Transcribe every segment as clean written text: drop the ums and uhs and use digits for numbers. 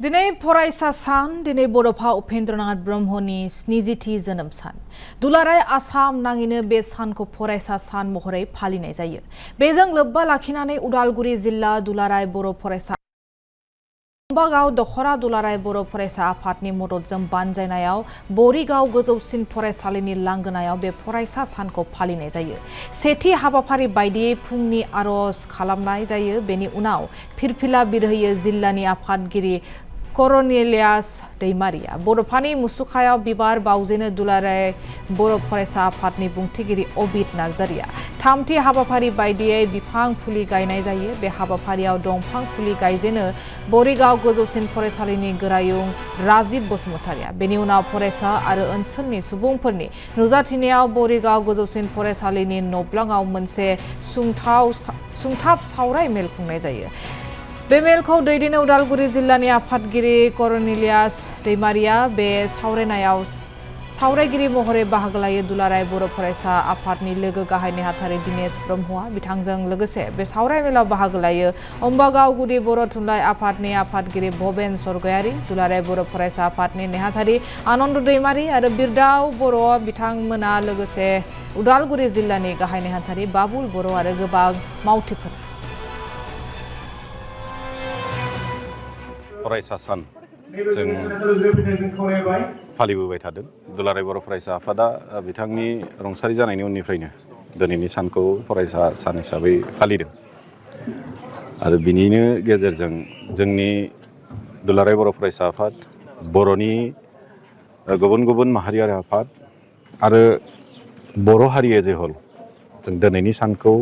दिनै फरायसा सान दिनै बड'फा उपेन्द्रनाथ ब्रह्मनि 70थि जोनोम सान दुलाराय आसाम नाङैनो बे सानखौ फरायसा सान महरै फालिनाय जायो। बेजों लोब्बा लाखिनानै उदालगुरि जिल्ला दुलाराय बर' फरायसा गाव दखरा दुलाराय बर' फरायसा आफादनि मददजों बानजायनायाव बरिगाव गोजौसिन फरायसालिनि लांगोनायाव बे फरायसा सानखौ फालिनाय जायो। सेथि हाबाफारि बायदियै फुंनि आरज खालामनाय जायो। बेनि उनाव फिरफिला बिरहोयो जिल्लानि आफादगिरि करनेलियास दैमारिया। बड'फानि मुसुखायाव बिबार बाउजेनो दुलाराय बर' फरायसा आफादनि बुंथिगिरि अबित नार्जारिया। थामथि हाबाफारि बायदियै बिफां फुलि गायनाय जायो। बे हाबाफारियाव दंफां फुलि गायजेनो बरिगाव गोजौसिन फरायसालिनि गोरायुं राजिब बसुमतारिया। बेनि उनाव फरायसा आरो ओनसोलनि सुबुंफोरनि नुजाथिनायाव बरिगाव गोजौसिन फरायसालिनि नब्लाङाव मोनसे सुंथाब सावराय मेल खुंनाय जायो। बे मेलखौ दैदेनो उदालगुरि जिल्लानि आफादगिरि करनेलियास दैमारिया। बे सावरायनायाव सावरायगिरि महरै बाहागो लायो दुलाराय बर' फरायसा आफादनि लोगो गाहाय नेहाथारि दिनेश ब्रह्मआ। बिथांजों लोगोसे बे सावरायमेलाव बाहागो लायो अम्बागाव गुदि बर' थुनलाइ आफादनि आफादगिरि भबेन सरगयारि, दुलाराय बर' फरायसा आफादनि नेहाथारि आनन्द दैमारि आरो बिरदाव बर'। बिथांमोना लोगोसे उदालगुरि जिल्लानि गाहाय नेहाथारि बाबुल बर' आरो गोबां मावथिफोर। फरायसा सान जों फालिबोबाय थादों। दुलाराय बर' फरायसा आफादा बिथांनि रुंसारि जानायनि उननिफ्रायनो दिनैनि सानखौ फरायसा सान हिसाबै फालिदों आरो बिनिनो गेजेरजों जोंनि दुलाराय बर' फरायसा आफाद, बर'नि गुबुन गुबुन माहारियारि आफाद आरो बर' हारि एज ए हल जों दिनैनि सानखौ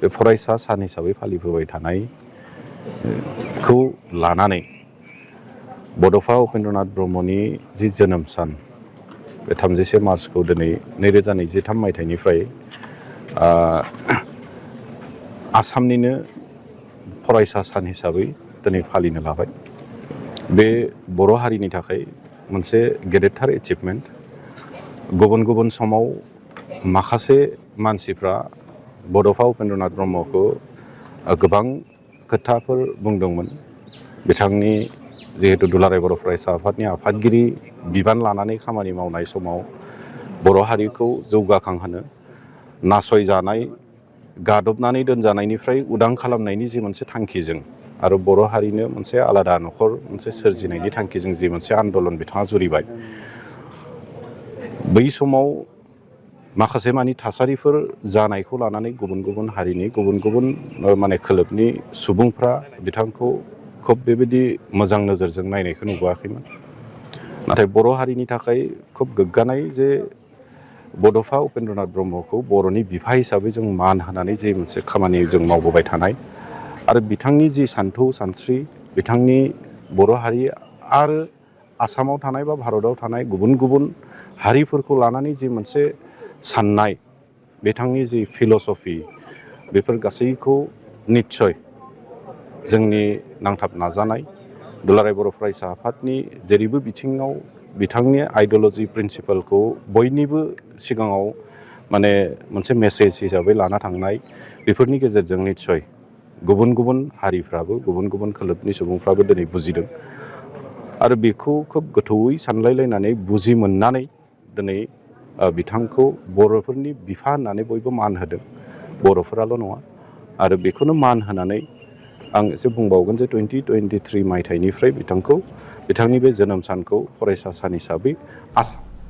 बे फरायसा सान हिसाबै फालिबोबाय थानायखौ लानानै बड'फा उपेन्द्रनाथ ब्रह्मनि जि जोनोम सान बे 31 मार्चखौ दिनै 2023 मायथाइनिफ्राय आसामनिनो फरायसा सान हिसाबै दिनै फालिनो लाबाय। बे बर' हारिनि थाखाय मोनसे गेदेरथार एचिभमेन्ट। गुबुन गुबुन समाव माखासे मानसिफ्रा बड'फा उपेन्द्रनाथ ब्रह्मखौ गोबां खोथाफोर बुंदोंमोन। बिथांनि जिहेतु दुलाराय बर' फरायसा आफादनि आफादगिरि बिबान लानानै खामानि मावनाय समाव बर' हारिखौ जौगाखांहोनो, नासयजानाय, गादबनानै दोनजानायनिफ्राय उदां खालामनायनि जि मोनसे थांखिजों आरो बर' हारिनो मोनसे आलादा न'खर मोनसे सोरजिनायनि थांखिजों जि मोनसे आन्दलन बिथाङा जुरिबाय, बै समाव माखासे मानि थासारिफोर जानायखौ लानानै गुबुन गुबुन हारिनि गुबुन गुबुन खोलोबनि सुबुंफ्रा बिथांखौ खोब बेबायदि मोजां नोजोरजों नायनायखौ नुबोआखैमोन। नाथाय बर' हारिनि थाखाय खोब गोग्गानाय जे बड'फा उपेन्द्रनाथ ब्रह्मखौ बर'नि बिफा हिसाबै जों मान होनानै जे मोनसे खामानि जों मावबोबाय थानाय आरो बिथांनि जि सान्थौ सानस्रि, बिथांनि बर' हारि आरो आसामाव थानाय बा भारताव थानाय गुबुन गुबुन हारिफोरखौ लानानै जि मोनसे साननाय, बिथांनि जि फिल'सफि, बेफोर गासैखौ निस्सय जोंनि नांथाब नाजानाय दुलाराय बर' फरायसा आफादनि जेरैबो बिथिङाव बिथांनि आइडिय'लजि प्रिन्सिपालखौ बयनिबो सिगाङाव मोनसे मेसेज हिसाबै लाना थांनाय, बेफोरनि गेजेरजों निस्सय गुबुन गुबुन हारिफ्राबो गुबुन गुबुन खोलोबनि सुबुंफ्राबो दिनै बुजिदों आरो बेखौ खोब गोथौयै सानलायलायनानै बुजि मोननानै दिनै बिथांखौ बर'फोरनि बिफा होननानै बयबो मान होदों। बर'फोराल' नङा आरो बेखौनो मान होनानै आं एसे बुंबावगोन जे 2023 मायथाइनिफ्राय बिथांनि बे जोनोम सानखौ फरायसा सान हिसाबै आसाम